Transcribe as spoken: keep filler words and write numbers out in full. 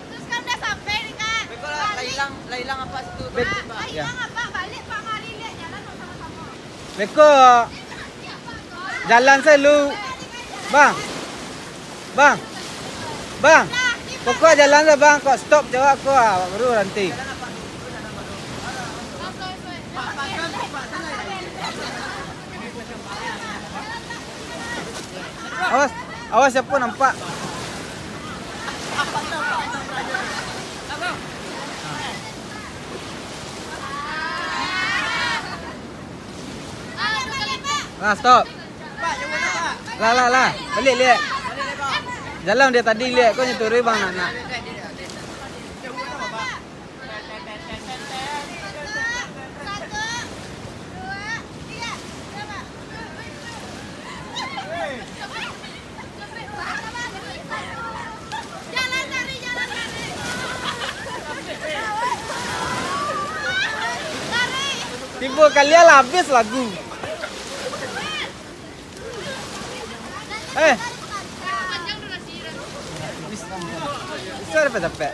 Terus kan udah sampai nih, Kak. Balik. Lah hilang, lah hilang apa situ? Kak, lah hilang apa? Balik, Pak, mari lihat jalan sama-sama. Beko. Jalan selalu. Bang. Bang. Bang. Pokok jalan lah, Bang. Kok stop jawab kok, ah, baru berhenti. Awas, awas siapa nampak. Nah, stop. Lah, lah, lah. Balik, lihat. Jalan dia tadi, lihat. Kau nyeturi, Bang, nak, nak. Tibo kalian lah habis lagu. Eh. Bisa dapat-dapat.